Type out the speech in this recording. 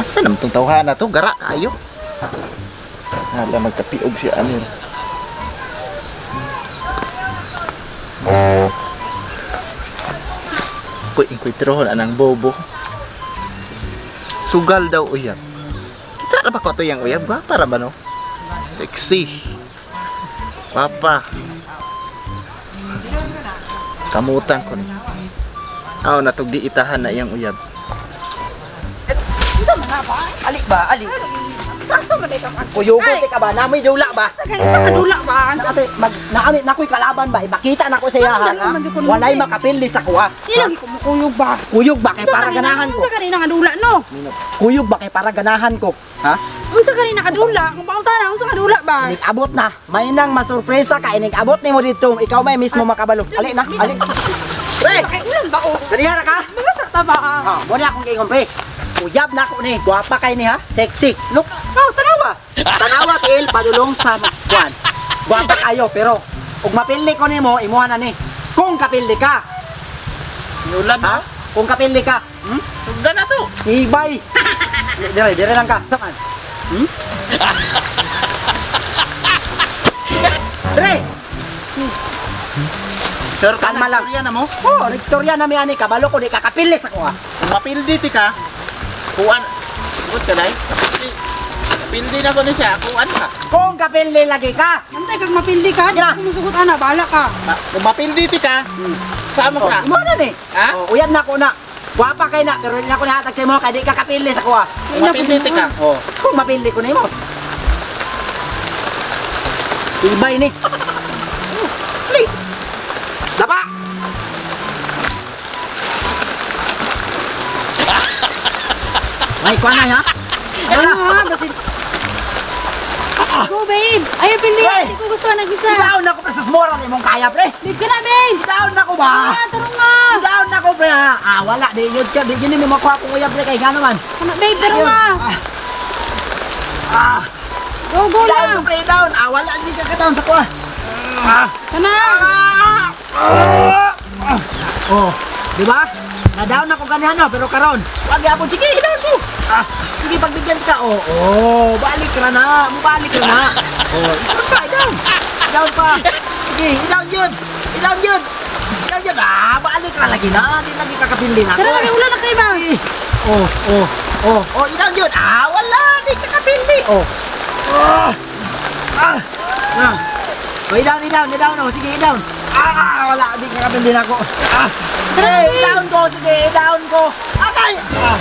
Asa naman tong tawhana to? Gara kayo. Hala, magkapiog si Anil. Kuy, inkwintrohon anang bobo. Sugal daw uyab. Kita na ba ko to yung uyab? Gwapa ra ba no? Sexy. Papa. Kamutan ko ni. Aw, natog di itahan na iyang uyab. Unsa man na ba? Ali ba? Ali. Sa man ka ba? Kuyugo ka ba? Namoy dula ba? Sa ganit sa kadula ba? Sa Ate, mag naami nakoy kalaban ba? Ipakita nako sa iya Ano, ha. dalawa man jud ko Walay nung- makapili sa kuha. Di lagi ko mukuyog ba? Kuyog ba kay Unsa para kanina- ganahan ko? Unsa kanina nga dula no? Kuyog ba kay para ganahan ko? Ha? Unsa kanina kadula? Kung pautana unsa kadula ba? Inig abot na. May nang masurpresa ka inig abot nimo dito. Ikaw may mismo makabalo. Ali na, ali. Pre, Kay ulan ba o? ganihara ka? Mga ta ba? Ah, mo ni akong giingon pre. Uyab na ako ni. Gwapa kay ni ha. Sexy. Look, oh, tanawa. Tanawa tiil padulong sa kuan. Gwapa kayo pero ug mapili ko nimo imuha na ni. Kung kapili ka, Yulan ha? Kung kapili ka, Tugdan na to. Ibay. Dire, dire lang ka. Saan? Dire. Sir, Kalma lang. Istorya na mo. Oh, nagstorya na mi ani kabalo ko di kakapili sa kuha. Kung mapildi ti ka, kuan. Good ka dai. Kapildi. Kapildi na ko ni siya, kuan ka. Kung kapili lagi ka. Antay kag mapildi ka, di Sige na. ko musugot ana, bahala ka. Kung mapildi ti ka, saan mo Oh, ka? imo na ni. Ha? Oh, uyab na ko na. Gwapa kay na pero di na ko nahatag sa imo kay di ka kapili sa kuha. Kung mapildi ti ka. Oh, kung mapili ko nimo. Ibay ni. Dali. Dapa. Ay, kuha na ha? Ano ha, basin. Go babe. Ay pili, Hey! di ko gusto nag-isa. Down ako pre, susmora ni mong kaya pre. Babe ka na babe. Down ako ba? Ah, tarong nga. Down ako pre ha. Ah, wala di yun ka, di yun mo makuha kong uyab pre kay gano man. Ano babe, tarong nga. Ah, Go go down lang. ko pre, down. Ah, wala di ka ka down sa kuha. Ah. Kana. Ah! Oh, di ba? Na-down ako ganihan no, pero karon, wag yapon sige, i-down ko. Ah, sige pagbigyan ka. Oh, oh, balik ra na, balik ra na. Oh, i-down pa, i-down. I-down pa. Sige, i-down yun. I-down yun. I-down yun. Ah, balik ra lagi na. Di lagi kakapili na. Tara na, ulan na kay ba? Oh, oh, oh, oh, i-down yun. Ah, wala, di kakapili. Oh. Ah. Ah. Ah. Oh, i-down, i-down, i-down. Oh, sige, i-down. Ah, wala, di kakapili na ako. Ah. Tara, Hey, babe. down ko, sige, down ko. Akay! Ah.